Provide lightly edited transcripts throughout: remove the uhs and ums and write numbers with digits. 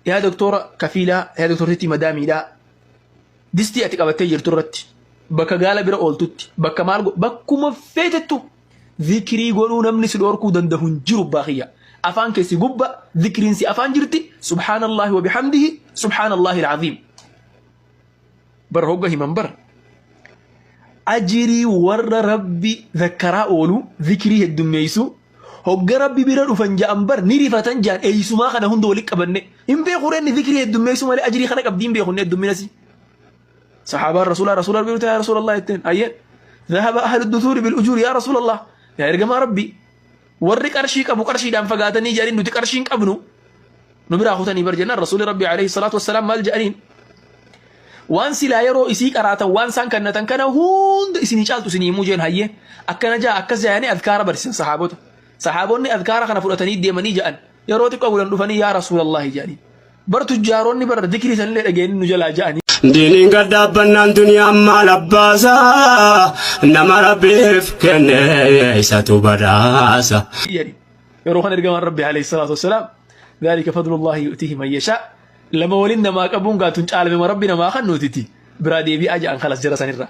Yaa doktora kafiilaa, yaa doktortitti madaamiidhaa, distii ati qabattee jirtu irratti, bakka gaala bira ooltutti, bakka maal bakkuma feetettu zikrii godhuu namni si dhoorkuu danda'u hin jiru baakiyya. Afaan keessi gubba zikriin si afaan jirti subhaanallaahi wa bihamdihi subhaanallaahi alcaziim. Bar hogga himan bar ajirii warra rabbi zakkaraa oolu zikrii heddummeessu hogga rabbi bira dhufan ja'an bar ni rifatan ja'an eeysumaa kana hunda walitti qabanne hin beeku reenni zikrii heddummeessu malee ajirii kana qabdii hin beeku inni heddumminasi. Sahaabaan rasuulaa rasuula rabbi yaa rasuulallah jetteen ayyeen dhahaba ahlu dusuuri bil ujuur yaa rasuulallah yaa ergamaa rabbi warri qarshii qabu qarshiidhaan fagaatanii jedhanii nuti qarshii hin qabnu nu biraa kutanii bar jennaan rasuulli rabbi alayhi salaatu wassalaam maal jedhaniin waan silaa yeroo isii qaraatan waan isaan kannatan kana hunda isinii caaltu isinii himuu jeen hayyee akkana jaa akkas jaanii adkaara barsiisan sahaabota sahaabonni adkaara kana fudhatanii deemanii ja'an yeroo xiqqoo bulan dhufanii yaa rasuulallahi jedhanii bar tujjaaronni bar dikrii sanillee dhageenii nu jalaa ja'anii Diiniin gad dhaabbannaan duniyaan maal abbaasa nama rabbiif kenne isatu badhaasa. jedhi yeroo kan ergamaan rabbi alayhi salaatu wassalaam dhaalika fadlullahi yu'tihi man yashaa lama waliin namaa qabuun gaatun caalmema rabbi namaa kan nuutiti biraa deebi'aa ja'an kalas jara sanirra.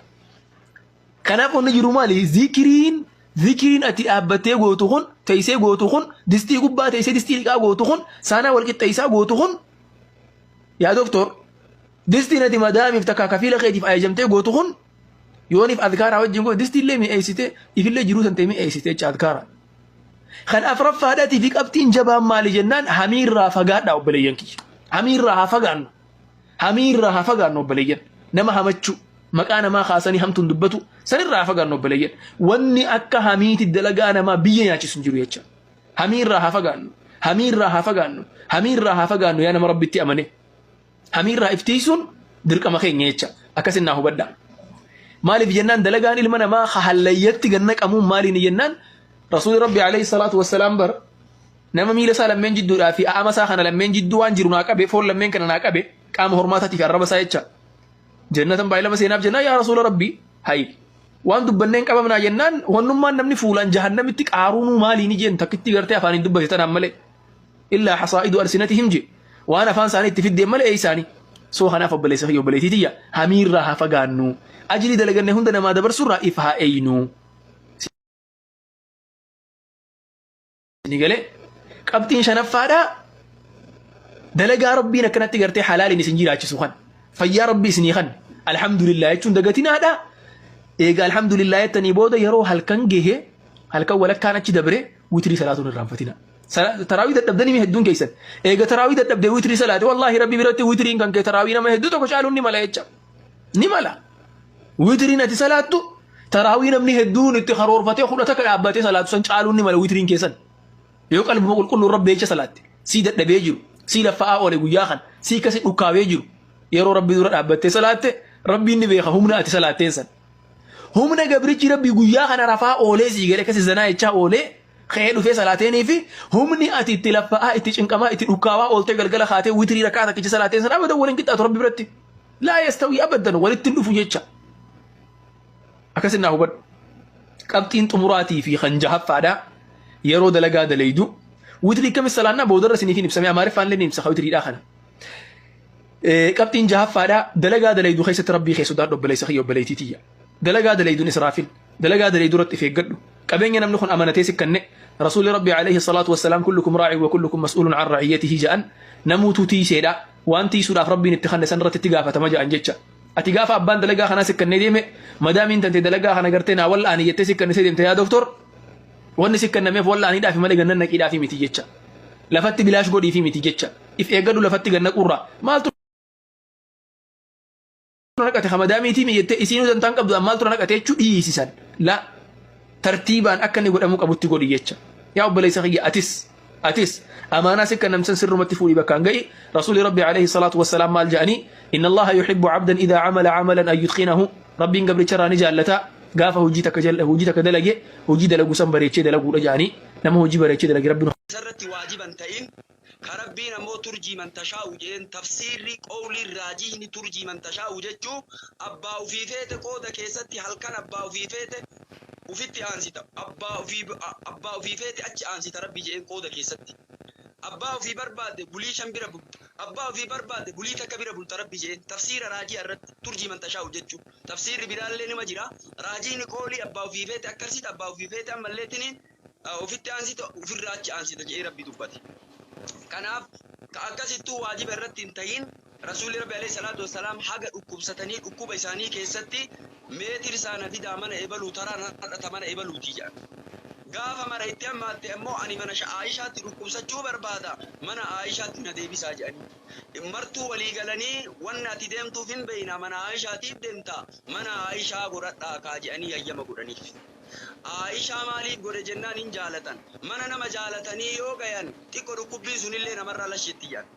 Kanaaf wanni jiru maali zikiriin zikiriin ati dhaabbattee gootu kun teessee gootu kun distii gubbaa teessee distii dhiqaa gootu kun saanaa wal qixxeessaa gootu kun yaa doktor distiin ati madaamiif takkaa kafiila keetiif ajajamtee gootu kun yooniif adkaaraa wajjin goote distiillee mi'eessitee ifillee jiruu tantee mi'eessitee jecha adkaara. Kan afraffaadhaatii fi qabxiin jabaan maali jennaan hamiirraa fagaadhaa obboleeyyan kiyya. Hamiirraa haa fagaannu. Hamiirraa haa fagaannu obboleeyyan. Nama hamachuu maqaa namaa kaasanii hamtuun dubbatu sanirraa haa fagaannu obboleeyyan. Wanni akka hamiiti dalagaa namaa biyya nyaachisu hin jiru jecha. Hamiirraa haa fagaannu. Hamiirraa haa fagaannu. Hamiirraa haa fagaannu yaa nama rabbitti amane. Hamiirraa iftiisuun dirqama keenya jecha. Akkasin naa hubadhaa. Maaliif jennaan dalagaan ilma namaa hallayyatti ganna qamuun maaliin jennaan Rasuulli Rabbi alayhi salaatu wassalaam bar nama miila isaa lammeen jidduudhaa fi a'ama isaa kana lammeen jidduu waan jiru naa qabe foon lammeen kana naa qabe qaama hormaataatii fi arraba isaa jecha. Jannatan baay'ee lama seenaaf jennaan yaa Rasuula Rabbi hayi waan dubbanneen qabamnaa jennaan wannummaan namni fuulaan jahannamitti qaaruunuu maaliini jeen takkitti gartee afaaniin dubbate tanaan malee. Illaa hasaa'idu alsinatihim je waan afaan isaanii itti fiddeen malee eeysaanii. Soo kanaaf obboleessa kiyya obboleettii tiyya hamiirraa haa fagaannu. Ajrii dalaganne hunda namaa dabarsurraa if haa eeynu. Ni galee qabxiin shanaffaadhaa dalagaa rabbiin akkanatti gartee halaaliin isin jiraachisu kan fayyaa rabbii isinii kan alhamdulillah jechuun dagatinaadha. Eega alhamdulillah jettanii booda yeroo halkan gahe halkan walakkaan achi dabre witrii salaatuun irraanfatina. Taraawii dadhabdanii hedduun keessan. Eega taraawii dadhabdee witrii salaate wallaahi rabbi biratti witriin kan kee taraawii nama hedduu tokko caaluun ni mala jecha. Ni mala. Witriin ati salaattu taraawii namni hedduun itti karoorfatee 11 dhaabbatee salaatu san caaluun ni mala witriin keessan. Yoo qalbuma qulqulluun rabbi jecha salaatte sii dadhabee jiru sii laffa'aa oole guyyaa kan sii kasi dhukkaawee jiru yeroo rabbi dura dhaabbattee salaatte rabbiin ni beeka humna ati salaatteen san. Humna gabrichi rabbi guyyaa kana rafaa oolee sii galee akkasi zanaa jechaa oolee ka'ee dhufee salaateenii fi humni ati itti laffa'aa itti cinqamaa itti dhukkaawaa ooltee galgala kaatee witrii rakkaa takkicha salaateen san abadan waliin qixxaatu rabbi biratti. Laa yastawii abadan walitti hin dhufu jecha. Akkasin naa hubadhu. Qabxiin xumuraatii fi kan jahaffaadha yeroo dalagaa dalaydu witrii kamis salaannaa boodarra isiniif hin ibsame amaariffaan illee ni ibsa witriidhaa kana. Qabxiin jahaffaadha dalagaa dalaydu keessatti rabbii kee sodaadhu obboleessa kiyya obboleettii tiyya. Dalagaa dalayduun israafin dalagaa dalaydu irratti if eeggadhu. Qabeenya namni kun amanatee si kanne rasuulli rabbi alayhi salaatu wassalaam kullukum raacin wa kullukum mas'uulun an ra'iyyatihi ja'an namuutuu tiiseedha waan tiisuudhaaf rabbiin itti kanne san irratti itti gaafatama ja'an jecha. Ati gaafa abbaan dalagaa kanaa si kannee deeme madaamiin tante dalagaa kana gartee naa wal'aani jettee si kannisee deemte yaa doktor wanni si kennameef wal'aaniidhaafi malee gannan naqiidhaafi miti jecha. Lafatti bilaash godhiifi miti jecha. If eeggadhu lafatti ganna qurraa. Maaltu naqate hamadaamiitii mi jettee isiinuu dantaan qabdu maaltu naqate jechuu dhiisisan. La tartiibaan akka inni godhamuu qabutti godhi jecha. Yaa obboleessa kiyya atis atis amaanaa si kennamsan sirrumatti fuudhii bakkaan ga'i rasuuli rabbi alayhi salaatu wassalaam maal jedhanii inna allaha yuhibbu abdan idaa amala amalan an yutqinahu rabbiin gabricha irraa ni jaallata gaafa hojii takka jala hojii takka dalage hojii dalagu san bareechee dalaguudha jedhanii nama hojii bareechee dalage rabbiin isarratti waajiba hin ta'in ka Rabbiin ammoo turjii man tashaa'u je'een tafsiirri qowliin raajihni turjii man tashaa'u jechuu abbaa ufii feete qooda keessatti halkan abbaa ufii feete ufitti aansita abbaa ufii abbaa ufii feete achi aansita Rabbi je'een qooda keessatti. Abbaa ofii barbaadde bulii 5 bira bulta. Abbaa ofii barbaadde bulii takka bira bulta Rabbi jeen. Tafsiira raajii irratti turjii man tashaa'u jechuu. Tafsiirri biraallee nima jira. Raajiin qoolii abbaa ofii feete akkasitti abbaa ofii feete ammallee tiniin ofitti aansita ofirraa achi aansita jedhee Rabbi dubbate. Kanaaf ka akkasittuu waajiba irratti hin tahin Rasuulli Rabbi alayhi salaatu wassalaam haga dhukkubsatanii dhukkuba isaanii keessatti mee tirsaa na fidaa mana ebaluu taraan har'a mana ebaluutii jedhan. Gaafa mara itti hammaatte ammoo ani mana Aayishaatti dhukkubsachuu barbaada mana Aayishaatti na deebisaa jedhanii. Martuu walii galanii wanni ati deemtuuf hin beeyna mana Aayishaatiif deemta mana Aayishaa godhadhaa kaa jedhanii hayyama godhaniif. Aayishaa maaliif godhe jennaan hin jaalatan. Mana nama jaalatanii yoo gayan xiqqo dhukkubbiin sunillee namarraa lashetti jedhan.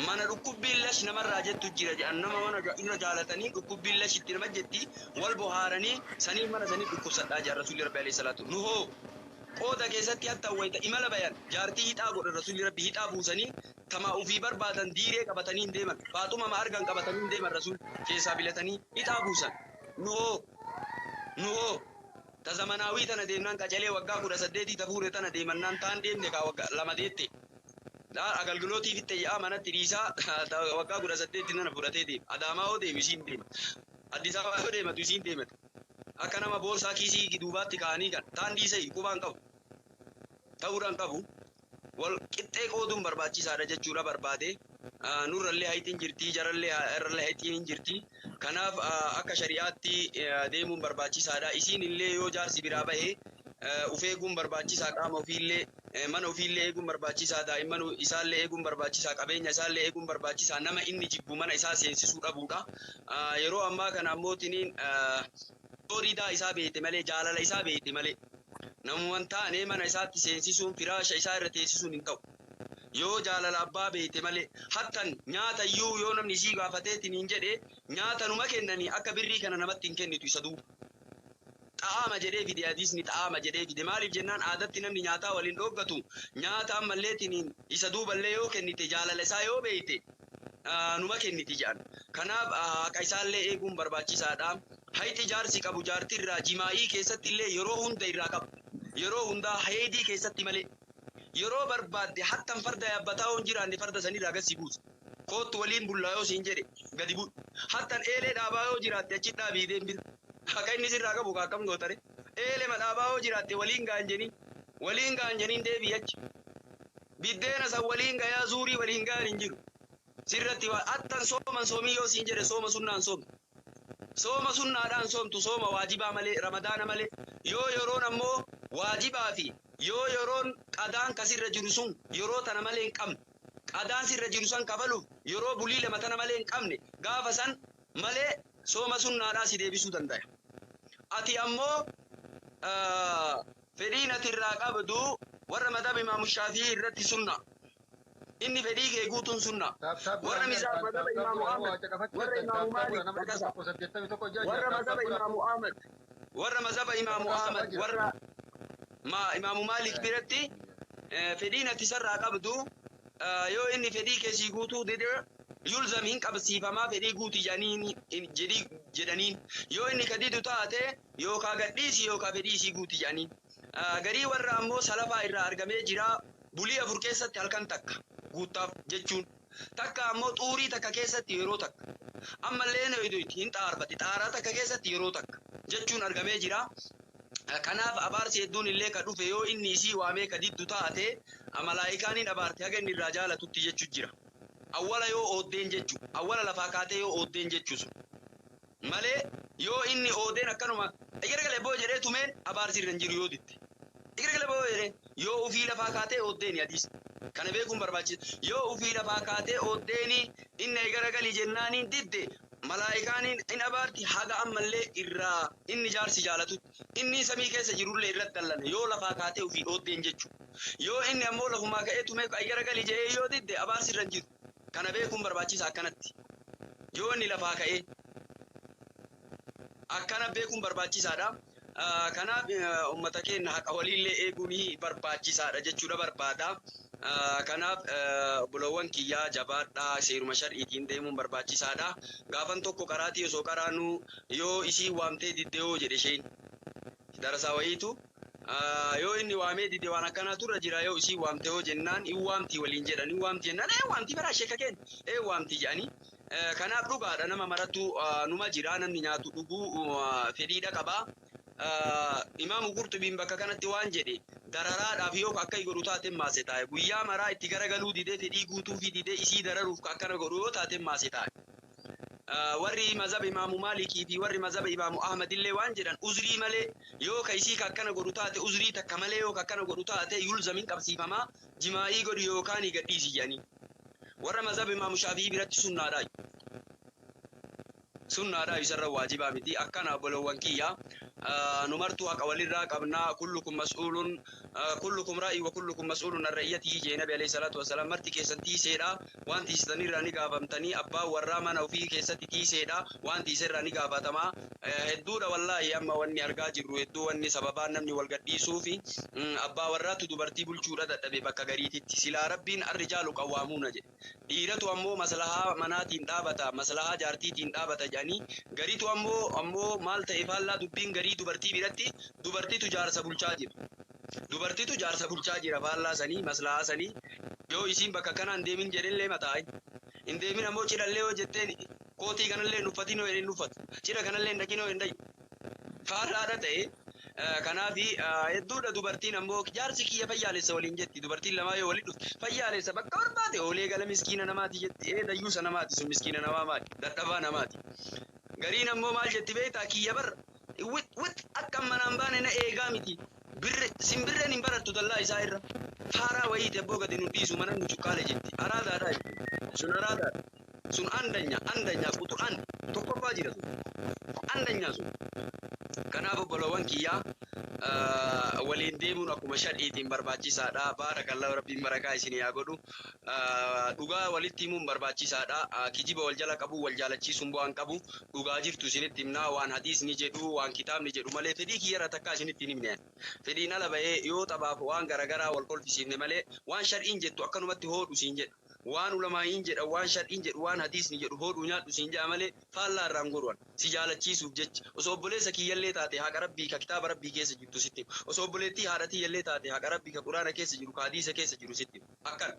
Mana dhukkubbiin lash namarraa jettu jira jedhan nama mana irra jaalatanii dhukkubbiin lash itti nama jetti wal bohaaranii saniif mana sanii dhukkubsadhaa jedhan Rasuulli Rabbi alayhi salaatu. Nu hoo qooda keessatti hatta wayita imala bayan jaartii hixaa godhan Rasuulli Rabbi hixaa buusanii tamaa ofii barbaadan diiree qabatanii hin deeman. Faaxuma ma argan qabatanii hin deeman Rasuul keessaa filatanii hixaa buusan. Nu hoo ta zamanaawii tana deemnaan qacalee waggaa 18 ta fuure tana deemannaan taan deemne kaa waggaa 2 deette. Agalgilootiif itti yaa'aa manatti dhiisaa waggaa 18 nana fudhatee deema. Adaamaa yoo deemu isiin deema. Addis Ababaa yoo deematu isiin deemata. Akka nama boorsaa kiisii duubaatti kaa'anii kan taan dhiisee qubaan qabu. Ta'uudhaan qabu. Wal qixxee qooduun barbaachisaadha jechuudha barbaade. Nurrallee hayitiin jirti, jarallee irrallee hayitiin hin jirti. Kanaaf akka shari'aatti deemuun barbaachisaadha. Isiin illee yoo jaarsi biraa bahee uf eeguun barbaachisaa qaama ofiillee mana ofiillee eeguun barbaachisaa daa'imman isaallee eeguun barbaachisaa qabeenya isaallee eeguun barbaachisaa nama inni jibbu mana isaa seensisuu dhabuudha. Yeroo ammaa kana ammoo tiniin ridaa isaa beekte malee jaalala isaa beekte malee namumaan taane mana isaatti seensisuun firaasha isaa irra teessisuun hin ta'u. Yoo jaalala abbaa beekte malee hattan nyaata iyyuu yoo namni isii gaafatee tiniin jedhe nyaata numa kennanii akka birrii kana namatti hin kennitu isa duuba. Xa'aama jedhee fide hadiisni xa'aama jedhee fide maaliif jennaan aadatti namni nyaataa waliin dhoggatu nyaata ammallee tiniin isa duuballee yoo kennite jaalala isaa yoo beekte numa kenniti jedhan. Kanaaf haqa isaallee eeguun barbaachisaadha. Hayti jaarsi qabu jaartirraa jimaa'ii keessatti illee yeroo hunda irraa qaba. Yeroo hundaa heedii keessatti malee. Yeroo barbaadde hattan farda yaabbataa yoo hin jiraanne farda sanirraa gad si buusa. Koottu waliin bullaa yoo siin jedhe gadi bu'u. Hattan eelee dhaabaa yoo jiraatte achi dhaabii deem bira. Haqa inni sirraa qabu akkam gootare. Eelee dhaabaa yoo jiraatte waliin gaanjanii waliin gaanjaniin deebii achi. Biddeena san waliin gayaa zuurii waliin gahan hin jiru. Sirratti hattan sooman soomii yoo siin jedhe sooma sunnaan soomtu. Sooma sunnaadhaan soomtu sooma waajibaa malee ramadaana malee yoo yeroon ammoo waajibaa fi yoo yeroon qadaan kasirra jiru sun yeroo tana malee hin qabne qadaan sirra jiru san kafaluuf yeroo bulii 2 tana malee hin qabne gaafa san malee sooma sunnaadhaa si deebisuu danda'a. Ati ammoo fedhiin ati irraa qabdu warra madhaba Imaamu Shaafii irratti sunna. Inni fedhii kee guutuun sunna. Warra madhaba Imaamu Ahmad, warra Imaamu Maalik, warra madhaba Imaamu Ahmad, warra mazhaba Imaamu Ahmad, warra Imaamu Maalik biratti fedhiin ati sarraa qabdu yoo inni fedhii kee sii guutuu dide yulzam hin qabsiifamaa fedhii guutii jedhaniin yoo inni kadidu taate yookaa gadhiisi yookaa fedhii sii guutii jedhaniin. Garii warra ammoo salafaa irraa argamee jira bulii 4 keessatti halkan takka guuttaaf jechuun takka ammoo xuurii takka keessatti yeroo takka ammallee hin xaarfate xaaraa takka keessatti yeroo takka jechuun argamee jira. Kanaaf abaarsi hedduun illee ka dhufe yoo inni isii waamee ka diddu taate malaayikaan hin abaarte haga inni irraa jaalatutti jechuu jira. Awwala yoo ooddeen jechu awwala lafaa kaatee yoo ooddeen jechuu sun malee yoo inni oodeen akkanuma igaragalee boo jedhee tumeen abaarsi irra hin jiru yoo ditte. Igaragalee boo jedhee yoo ufii lafaa kaatee ooddeeni hadiisa. Kana beekuun barbaachisa. Yoo ufii lafaa kaatee ooddeeni inni igaragalii jennaaniin didde malaayikaan hin abaarti haga ammallee irraa inni jaarsi jaalatutti inni samii keessa jirullee irratti dallane yoo lafaa kaatee ufii ooddeen jechu. Yoo inni ammoo lafumaa ka'ee tumee igaragalii jedhee yoo didde abaarsi irra hin jiru. Kana beekuun barbaachisa akkanatti. Yoo inni lafaa ka'ee akkana beekuun barbaachisaadha. Kanaaf uummata keenya haqa waliillee eeguun barbaachisaadha jechuudha barbaada. Kanaaf obboloowwan kiyyaa jabaadhaa seeruma shar'iitiin deemuun barbaachisaadha. Gaafan tokko qaraatii osoo qaraanuu yoo isii waamtee didde yoo jedhe isheen darasaa wayiitu Yoo inni waamee dide waan akkanaatu irra jira. Yoo isii waamte yoo jennaan, in waamti waliin jedhan, in waamti jennaan, ee waamti bara sheeka kenna, ee waamti jedhanii. Kanaaf dhugaadha, nama marattu numa jira. Namni nyaatu dhuguu fedhiidha qabaa. Imaamu Qurxubiin bakka kanatti waan jedhe, dararaadhaaf yoo akka godhu taate maase taa'e, guyyaa maraa itti garagaluu didee, fedhii guutuu fi didee isii dararuuf akkana godhu yoo taate maase taa'e. Warri mazhaba Imaamu Maalikii fi warri mazhaba Imaamu Ahmad illee waan jedhan, uzrii malee yoo ka isii ka akkana godhu taate, uzrii takka malee yoo ka akkana godhu taate, yulzamin qabsiifamaa, jimaa'ii godhu yookaan gadhiisi jedhanii. Warra mazhaba Imaamu Shaafii biratti sunnaadha. Sunnaadha, isarra waajibaa miti. Akkana obbolowwan kiyya, numartuu haqa walirraa qabnaa. Kullukum mas'uulun, kullukum raa'i wa kullukum mas'uulun an ra'iyyatihi jee Nabi alayhi salaatu wasalaam. Marti keessan tiiseedha, waan tiisitanirraa ni gaafamtanii. Abbaan warraa mana ofii keessatti tiiseedha, waan tiiserraa ni gaafatamaa. Hedduudha wallaahi, amma wanni argaa jirru hedduu. Wanni sababaan namni wal gadhiisuufi abbaa warraatu dubartii bulchuudha dadhabe bakka gariititti. Silaa Rabbiin arrijaalu qawwaamuuna jedhe. Dhiiratu ammoo maslahaa manaatiin dhaabata, maslahaa jaartiitiin dhaabata jedhanii, gariitu ammoo maal ta'e, faallaa dubbiin garii dubartii biratti dubartiitu jaarsa bulchaa jira. Dubartiitu jaarsa bulchaa jira faallaa sanii, maslahaa sanii. Yoo isiin bakka kanaan deemin jedhellee mataa hin deemin, ammoo cidhallee yoo jetteen, kootii kanallee hin uffatin yoo hin uffatu, cidha kanallee hin dhaqin yoo hin dhayu. Faallaadha ta'e. Kanaafi hedduudha. Dubartiin ammoo jaarsi kiyya fayyaalessa waliin jetti. Dubartiin lamaa yoo walitti dhufte, fayyaalessa, bakka barbaade oolee gala, miskiina namaati jetti. Ee, dayyuusa namaati sun, miskiina namaa maali, dadhabaa namaati. Gariin ammoo maal jetti beektaa? Kiyya bar wit wit akka manaan baane na eegaa miti, birre simbirreen hin barattu dallaa isaa irra, faaraa wayiiti abboo, gadi nu dhiisu, mana nu cuqqaale jetti. Araadaadha sun, araadaadha sun. Andanya andanya quxur an tokkoffaa jira sun, andanya sun. Kanaaf obbolowwan kiyyaa, waliin deemuun akkuma shadhiitiin barbaachisaadha. Baarakallahu, Rabbiin barakaa isin haa godhu. Dhugaa walitti himuun barbaachisaadha. Kijiba wal jala qabu, wal jaalachiisuun bu'aan qabu. Dhugaa jirtu isinitti himnaa, waan hadiisni jedhu, waan kitaabni jedhu malee fedhii kiyyarra takkaa isinitti hin himne. Fedhiin ala bahee yoo taphaaf waan garaagaraa wal kolfisiifne malee, waan shar'iin jettu akkanumatti hoodhu siin jedha. Waan ulamaa'iin jedha, waan shar'iin jedhu, waan hadiisni jedhu hoodhuu nyaadhu siin jedha malee faallaa irraan godhuan. Si jaalachiisuuf jecha, osoo obboleessa kiyyallee taate, haqa Rabbii ka kitaaba Rabbii keessa jirtu sitti himu. Osoo obboleettii haadha tiyyallee taate, haqa Rabbii ka Quraana keessa jiru, ka hadiisa keessa jiru sitti himu. Akkana.